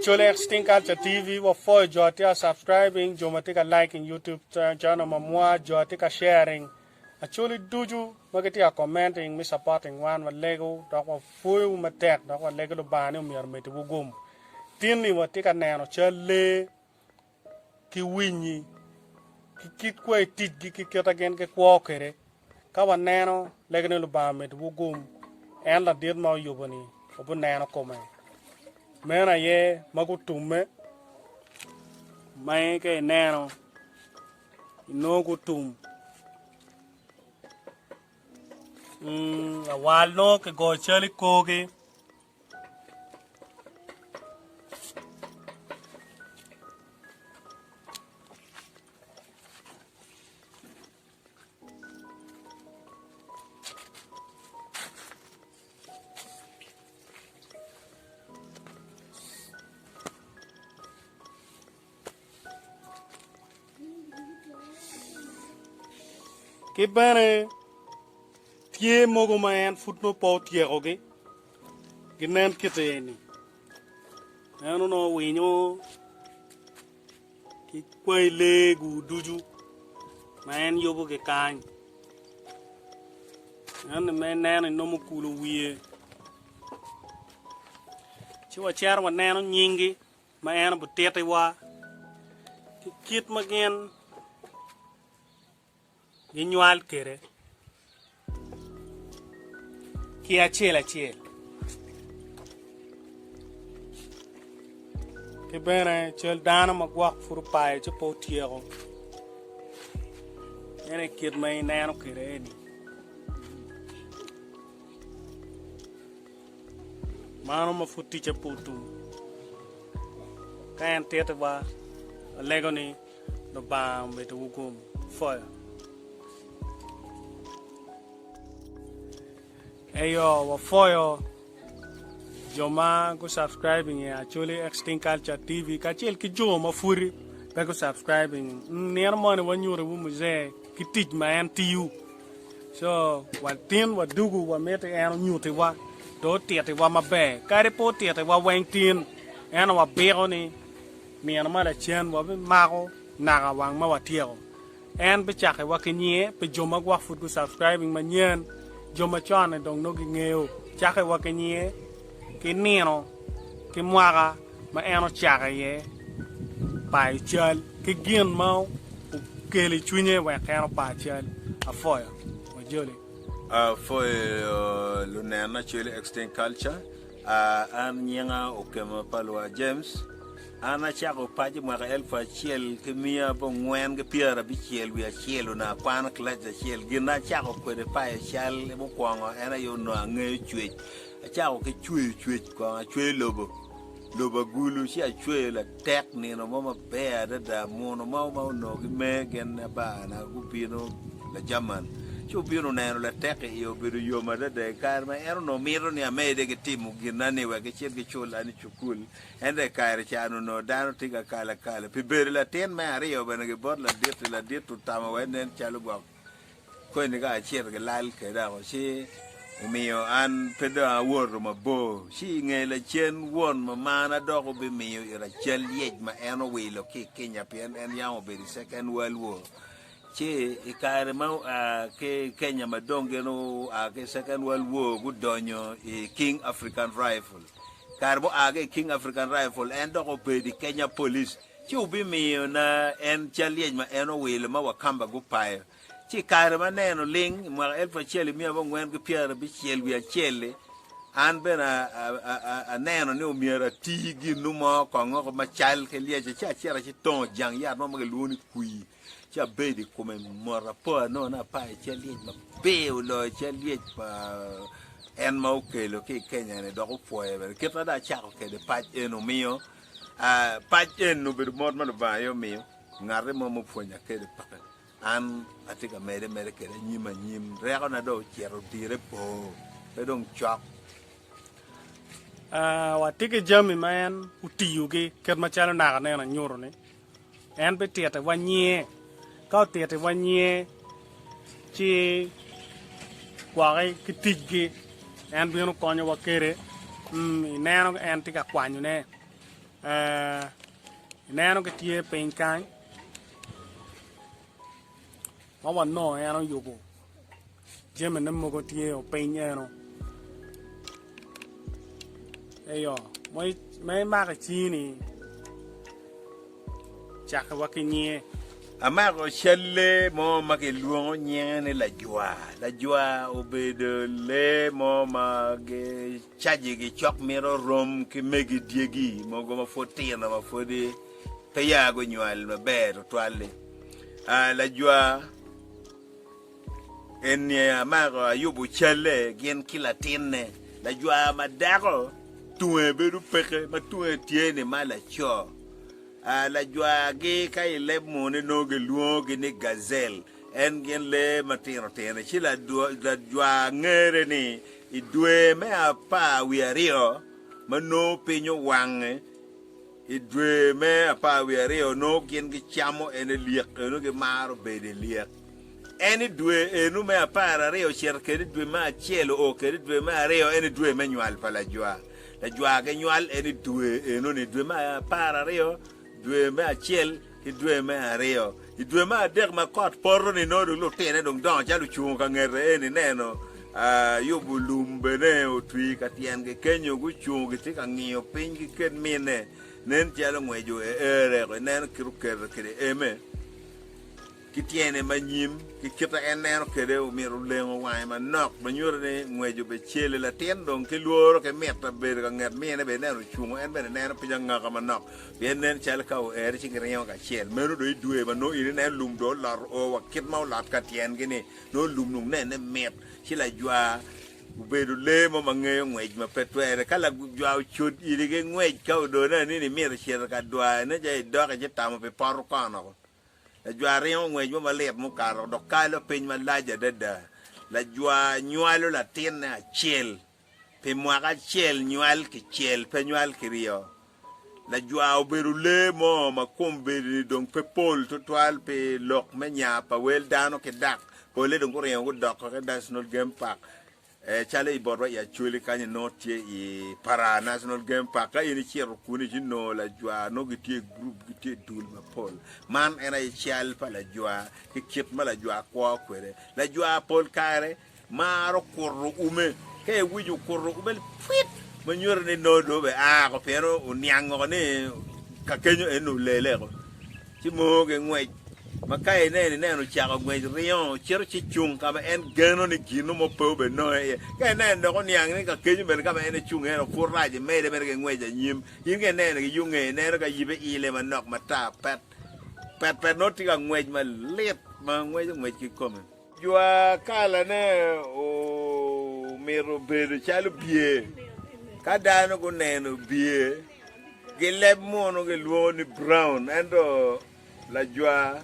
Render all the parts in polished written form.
Acholi Extinct Culture TV wapwoyo jo atye ka subscribing, jo ma tye ka liking YouTube channel mamwa, jo atye ka sharing. Acholi ducu ma gitye ka commenting me supporting wan walego dok wapwoyowu matek dok walego Lubanga ni omyero omeddiwu gum. Tinni watye ka neno cal lee ki winyi ki kit kwai ticgi ki kite gin gikwo kwede. Ka waneno lego ni Lubanga omeddiwu gum, en ladit ma oyubo-ni wubineno kome. Meno aye ma gutumme ma ka ineno inongo gutum. Awal nongo kigoyo cal i korgi. Ki bene tye mogo ma en pud nongo pe otyekogi ginen kite eni en onongo winyo ki kwai lee-gu ducu ma en yubogi kany ento ma ineno inongo okulo wiye ci wacito waneno nyinggi ma en obitittiwa ki kit ma gin ginywal kwede ki acel acel ki bene cal dano ma gwok pud opayo ci pe otyeko en aye kit ma ineno kwede eni. Mano ma pud ticce pe otum. Ka en tittiwa, walego ni Lubanga omeddiwu gum. Pwoyo. Eyo, wapwoyo jo ma gu subscribing i Acholi Extinct Culture TV kacel ki jo ma pudi pe gu subscribing. Nino moni wanyutiwu muzee ki tic ma en tiyo. Co watin wadugu wamiti en onyutiwa dong otitiwa maber. Kadi pe otitiwa weng tin, ento wabiko ni nino ma lacen wabimako naka wang ma watyeko. En bicakiwa ki nyinge pi jo ma gwok pud gu subscribing manyen, jo macon-ni dong nongo gingeyo. Cakiwa ki nyinge, ki nino, ki mwaka ma en ocako iye payo cal ki gin ma okelo i cwinye wek en opa cal. Apwoyo. Wajoli. Apwoyo lunen Acholi Extinct Culture. An nyinga Okema Palwa James. An acako paco i mwaka elfu acel ki miya abongwen ki pyerabicel wiye acel onongo akwano kilaci acel. Gin ma acako kwede payo cal mukwongo en aye onongo angeyo cwec. Acako ki cweyo cwec kong acweyo lobo, lobo agulu ci acweyo latek nino mo maber adada muno mo ma onongo gimer gin abana gubino Lajaman ci obino oneno latek-ki iye obedo yom adada i kare ma en onongo mito ni amedde ki timo ginna-ni wek gicit gicul an i cukul ento i kare ca onongo dano tye ka kalo akala pi bedo latin me aryo bene gibot ladit-ti ladit otamo wai nen calo gwok Koni ka acito gilal kweda woko, ci omiyo an pe dong awoto mabor. Ci i nge lacen won mamana dok obimiyo ita cal lyec ma en owilo ki i Kenya, pien en yam obedo i Second World War. Ci i kare ma oa ki i Kenya ma dong gin oa ki i Second World War gudonyo i King African Rifle. Kare ma oa ki i King African Rifle en dok obedo i Kenya Police. Ci wubimiyona en cal lyec ma en owilo ma Wakamba gupayo. Ci i kare ma aneno ling, i mwaka elfu acel i miya abongwen ki pyerabicel wiye acel-li, an bene aneno ni omyero ati gin-nu mo kong woko ma cal ki lyecca, ci acito acitongo jang yat mo ma gilwongo ni kwir, ci abedo i kome mot. Apo anongo ni apayo cal lyec maber oloyo cal lyec pa en ma okelo ki i Kenya-ni, dok opwoya bene. Kit ma dong acako kwede pac eno omiyo Pac en obedo mot ma Lubanga aye omiyo, ngati mo mupwonya kede peke. An atye ka mede mere kede anyim anyim, ryekona dong ocito odire bor, pe dong cok. Watye ki jami ma en otiyogi kit macalo naka nen anyuto-ni. En bititiwa nyinge. Ka otitiwa nyinge, ci gwoki ki ticgi en bino konyowa kwede. Ineno en tye ka kwanyone. Ineno gitye piny kany ma wanongo en oyubo jamine mogo tye piny eno eyo ma imako i cingi-ni cake wa ki nyinge. Amako cal lee mo ma kilwongo nyinge ni lajwa. Lajwa obedo lee mo ma cajigi cok mito rom ki megi dyegi mogo ma pud tino ma pudi peya gunywal maber tutwal-li. Lajwa eni amako ayubo calle gin ki latinne. Lajwa ma dako tunge bedo peke ma tunge tye-ni ma laco. Lajwagi ka i leb munu nongo gilwongogi ni gazelle, en gin lee matino tino. Ci lajwa ngere ni i dwe me apar wiye aryo ma nongo piny owange, i dwe me apar wiye aryo nongo gin gicamo en i lyek eno gimaro bedo i lyek. En i dwe eno me 12 ocito kede i dwe me acel oo kede i dwe me aryo en i dwe me nywal pa lajwa. Lajwa ginywal en i dwe eno-ni, dwe me 12, dwe me acel, ki dwe me aryo. I dwe me adek ma kot poto-ni nongo dong lutine dong dongo calo ocungo ka ngete eni ineno yubo lum bene otwi ka tyengi kenyo gucungo gitye ka ngiyo piny ki kit mine nen calo ngweco eereko ineno kit oketo kwede eme. Ki tyene ma nyim, ki kite en neno kwede, omito olengo wange manok ma nyuto ni ngwec obecele. Latin dong ki lworo ki mita bedo ka nget mine bene ineno ocungo, en bene neno piny angaka manok pien nen calo ka oere ci giringo kacel. Meno dong i dwe ma nongo in ineno lum dong olot oo wa kit ma olot ka tyengi ni nongo lum dong nene mit ci lajwa obedo lee mo ma ngeyo ngwec ma pe twere. Ka lajwa ocod iri ki ngwec ka odone anini imito cito ka dwayone ca idok ci tamo pi poto kono. Lajwa ringo ngwec mo malit mukato dok kalo piny malac adada. Lajwa nywalo latinne acel pi mwaka acel, nywal kicel pe nywal kiryo. Lajwa obedo lee mo ma kombeddi-ni dong pe pol tutwal pi lok me nya pa wel dano ki dak. Polle dong guringo gudoko ki National Game Park. Calo i botwa i Acholi kany inongo tye i Paraa National Game Park ka in icito kunu ci nongo lajwa nongo gitye i gurup gitye i dul mapol. Man en aye cal pa lajwa ki kit ma lajwa kwo kwede. Lajwa pol kare maro kuto ume ka iwinyo okuto ume ni pwit ma nyuto ni nongo dong obe a ko pien oniang woko ni ka kenyo en nongo olele ko. Ci moo ki ngwec ma ka ineno ineno ocako ngwec ringo cito ci cung ka ma en geno ni gino mo pe obenonge iye. Ka ineno dok oniang ni ka kenyo bene ka ma en ecung iye dok pud rac imede mere ki ngwec anyim. In ka ineno ki yung ngeye ineno ka yibe ile manok matar pet pet pet nongo tye ka ngwec malit ma ngweco ngwec kikome. Jwa kalane omito bedo calo bye. Ka dano guneno bye, gileb muno gilwongo ni brown, ento lajwa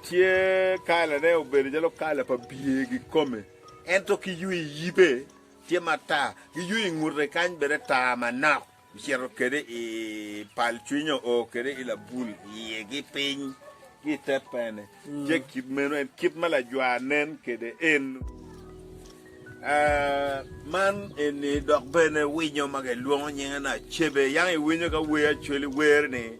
tye kalane obedo calo kala pa bye kikome, ento ki ywi yibe tye matar, ki ywi ngute kany bene tar manok. Ocito kwede i pal cwinye oo kwede i labul iye ki piny ki i te pene. Ce kit meno en kit ma lajwa nen kwede en. Man eni dok bene winyo ma gilwongo nyinge ni acebe. Yang iwinyo ka wer Acholi wer ni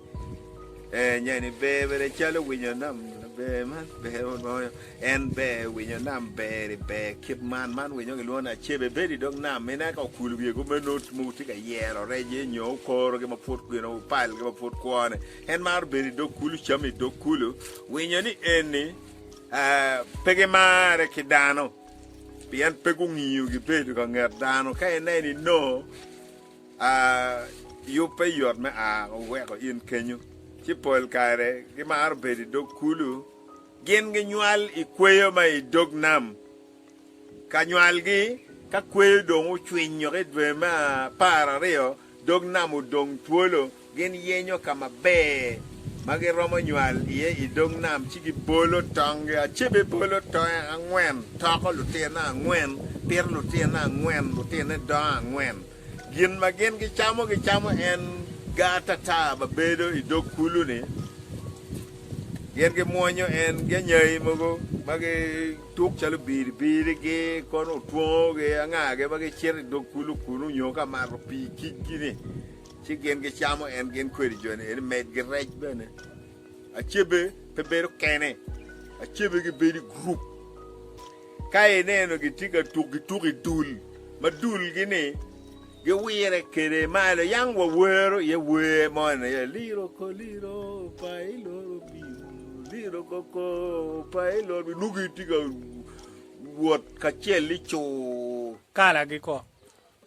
nyeni ber bene calo winyo nam ber man ber loyo. En ber winyo nam ber-ri ber kit man. Man winyo gilwongo ni acebe bedo i dog nam. Ineno ka okulo wiye kumeno mogo tye ka yero rec-ci nyo okorogi ma pud gin opalgi ma pud kwone. En maro bedo i dog kulu, cam i dog kulu. Winyo ni eni pe gimare ki dano pien pe gungiyo gibedo ka nget dano. Ka ineno inongo yub pe yot me a weko in kenyo ci pol kare gimaro bedo i dog kulu. Gin ginywal i kweyo ma i dog nam. Ka nywalgi, ka kweyo dong ocwinyo ki i dwe me 12, dog nam odong twolo, gin yenyo ka maber ma giromo nywal iye i dog nam ci gibolo tonggi. Acebe bolo tonge angwen, toko lutine angwen, pito lutine angwen, lutine dongo angwen. Gin ma gin gicamo, gicamo en ga atata ma bedo i dog kulu-ni. Gin gimwonyo en ki anyai mogo ma gituk calo biribirigi, kono otwongogi, angagi ma gicito i dog kulu kunu nyo ka mato pii kicgi-ni. Ci gin gicamo en gin kwedi joni eni med gi rec bene. Acebe pe bedo kene, acebe gibedo i gurup. Ka ineno gitye ka tuk, gituko i dul, ma dulgi-ni giwire kwede malo. Yang wawero iye wer mo ni liro ko liro pa iloro bino, liro koko pa iloro bino. Nongo gitye ka wot kacel ni cur. Kalagi ko.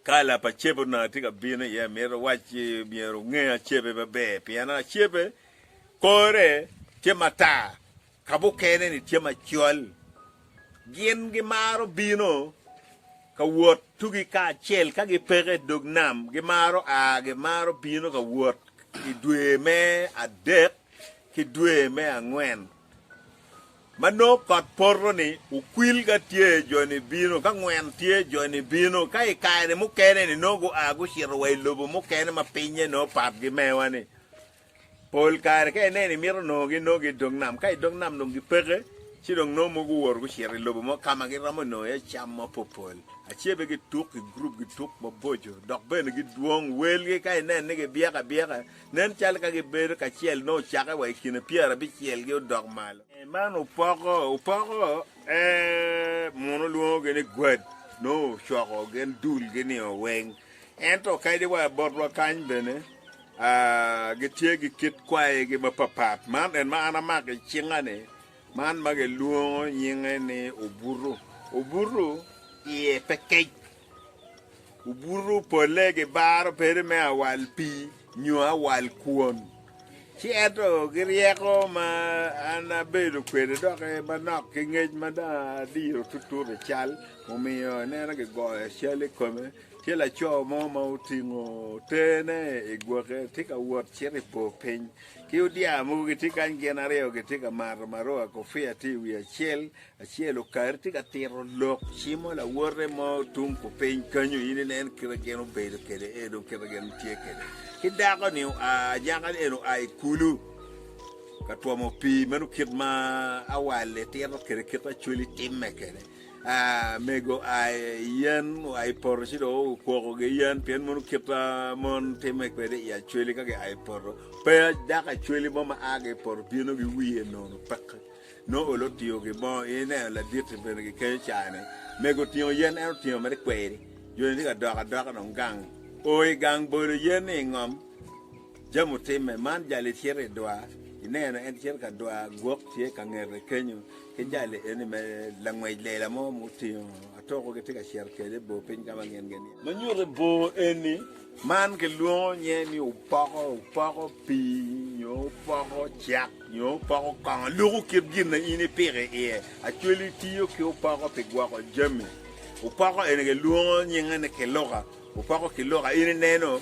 Kala pa cebe onongo atye ka bino iye, amito awacci myero wunge acebe maber, pien acebe kore tye matar, ka mukene-ni tye macol. Gin gimaro bino ka wot tugi kacel ka gipeke i dog nam, gimaro a, gimaro bino ka wot i dwe me adek ki dwe me angwen. Ma nongo kot poto-ni okwil ka tye, jo-ni bino, ka ngwen tye, jo-ni bino, ka i kare mukene-ni nongo gua gucito wa i lobo mukene ma pinye nongo pat ki mewa-ni. Pol kare ka ineno imito nongogi, nongo gi i dog nam. Ka i dog nam dong gipeke, ci dong nongo mogo guwoto gucito i lobo mo ka ma giromo nongo iye cam mapopol. Acebe gituk i gurup, gituk maboco, dok bene gidwong. Welgi ka ineno ni gibyek abyeka, Nen calo ka gibedo kacel nongo ocakke wa i kine pyerabicel-gi odok malo. Man opoko, opoko ee muno lwongogi ni gwed, nongo ocoko gin dulgi nio weng. Ento kadi wa botwa kany bene aa gitye ki kit kwayigi mapapat. Man en ma an amako i cinga-ni, man ma gilwongo nyinge ni obuto. Obuto iye pe kec. Obuto polle gibaro bedo me awal pii nyo awal kwon. Ci ento ki ryeko ma an abedo kwede doki manok ki ngec ma dong adiro tutut i cal omiyo ineno gigoyo cal i kome. Tye laco mo ma otingo tene i gwoke tye ka wot cito i bor piny ki odyar mogo gitye kany gin aryo gitye ka mato marua kofia tye i wiye acel Acel okari tye ka tito lok cimo lawote mo tung kupiny kenyo in inen kite gin obedo kede ee dong kite gin tye kede ki dako ni oa anyaka ni eni oa i kulu ka twomo pii meno kit ma awal-li tito kede kit Acholi timme kede aa mego oa i yen oa i poto ci dong okwoko gi yen pien mono kit ma mon timme kwede i Acholi ka gia i poto pe dako Acholi mo ma a ki i poto bino ki wiye nono peke. Nongo olo otingo ki bongo, in ineno ladit-ti bene gikenyo caa-ni. Mego otingo yen, en otingo mere kweri. Joni tye ka dok adoka dong gang. O i gang bolo yen-ni i ngom, jami otimme. Man jali cito i dwar, ineno en cito ka dwar, gwok tye ka ngete kenyo. Ki jali eni me langwec lela mo mutingo atoko gitye ka cito kwede i bor piny ka ma gin gin. Ma nyuto i bor eni. Man kilwongo nye ni opoko, opoko pii nyo opoko cak nyo opoko kongo. Luko kit gin ma in ipiko iye. Acholi tiyo ki opoko pi gwoko jami. Opoko eni kilwongo nyinge ni kiluka. Opoko kiluka in ineno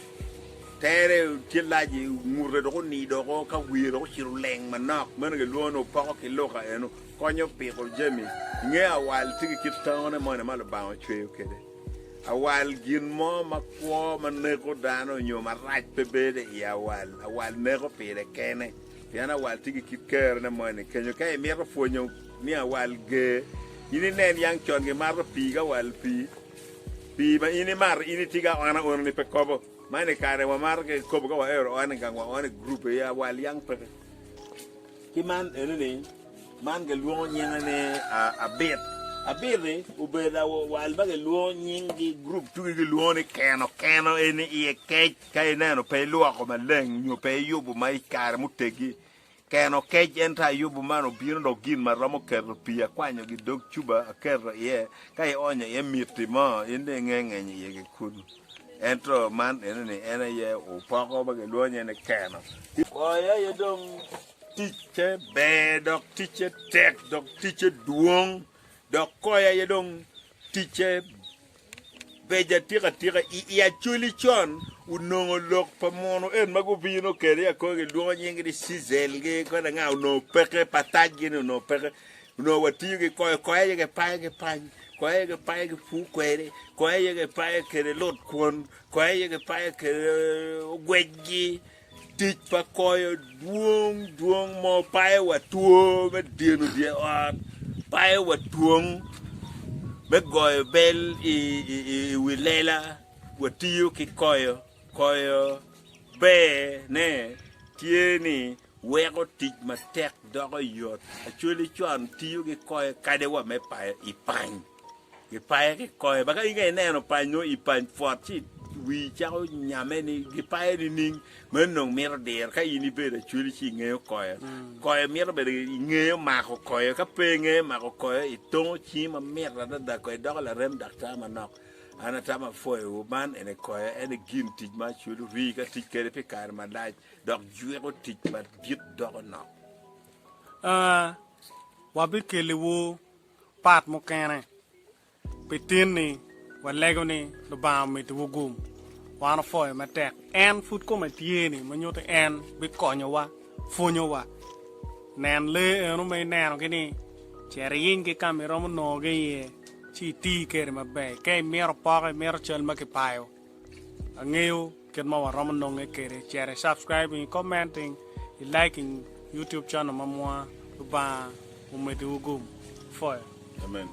tere tye lac ngute dok onido oko ka wiye dok ocito leng manok. Meno kilwongo ni opoko kiluka eno konyo piko jami. Inge awal tye ki kit tongone moni ma Lubanga ocweyo kwede. Awal gin mo ma kwo ma neko dano nyo marac pe bedo i awal. Awal neko pire kene pien awal tye ki kit kerone moni kenyo. Ka imito pwonyo ni awal ger, in inen yang con gimato pii ki awal pii. Pii ma in imato in itye ki aona ono ni pe kobo. Man i kare wamato ki kikopo ka waero one i gang wa one i gurup i awal yang peke. Ki man eno-ni, man gilwongo nyinge ni abit. Abit-ti obedo awal ma gilwongo nyinggi gurup tugi gilwongo ni keno. Keno eni iye kec ka ineno pe ilwoko maleng nyo pe iyubo ma i kare muteggi. Keno kec ento ayubo man obino dok gin ma romo keto pii akwanyo gi dog cuba aketo iye ka ionyo iye miti mo in dong inge ngenyo iye ki kunu. Ento man eno-ni en aye opoko ma gilwongo nyinge ni keno. Koyo aye dong ticce ber dok ticce tek dok ticce dwong dok koyo aye dong ticce bec atika tika. I i Acholi con onongo lok pa muno en ma gubino kwede i akoyo gilwongo nyingi ni Cizel-gi kodi anga onongo peke patacgi-ni onongo peke. Onongo watiyo ki koyo, koyo aye gipayo ki pany, koyo aye gipayo ki pur kwede, koyo aye gipayo kwede lut kwon, koyo aye gipayo kwede ogwecgi. Tic pa koyo dwong dwong mo payo wa two me dyeno dye ot, payo wa twong me goyo bel i wi lela, watiyo ki koyo, koyo. Ber ne tye ni weko tic matek doko yot. Acholi con tiyo ki koyo kadi wa me payo i pany. Gipayo ki koyo ma ka in ka ineno pany nongo i pany pwot ci wii cako nyame ni gipayo nining? Meno dong mito diro ka in ibedo acholi ci ingeyo koyo. Koyo mito bedo ingeyo mako koyo ka pe ingeyo mako koyo itongo cingi mamit adada koyo idoko larem daktar manok. An atamo apwoyowu, man ene koyo, ene gin tic ma acwalo rii ka tic kwede pi kare malac, dok jwiko tic madit doko nok. A Wabikeliwu pat mukene pi tin-ni, walego ni Lubanga omeddiwu gum. Wan opwoyo matek. En pud kome tye-ni ma nyuto en bikonyowa, pwonyowa. Nen lee eno ma inenogi-ni, cit iyinygi ka ma iromo nongogi iye. ci iti kwede maber. Ka imito poko, imito cal ma kipayo, angeyo kit ma waromo nonge kwede. Cit i subscribing, i commenting, i liking YouTube channel ma mwa. Lubanga omeddiwu gum. Pwoyo. Amen.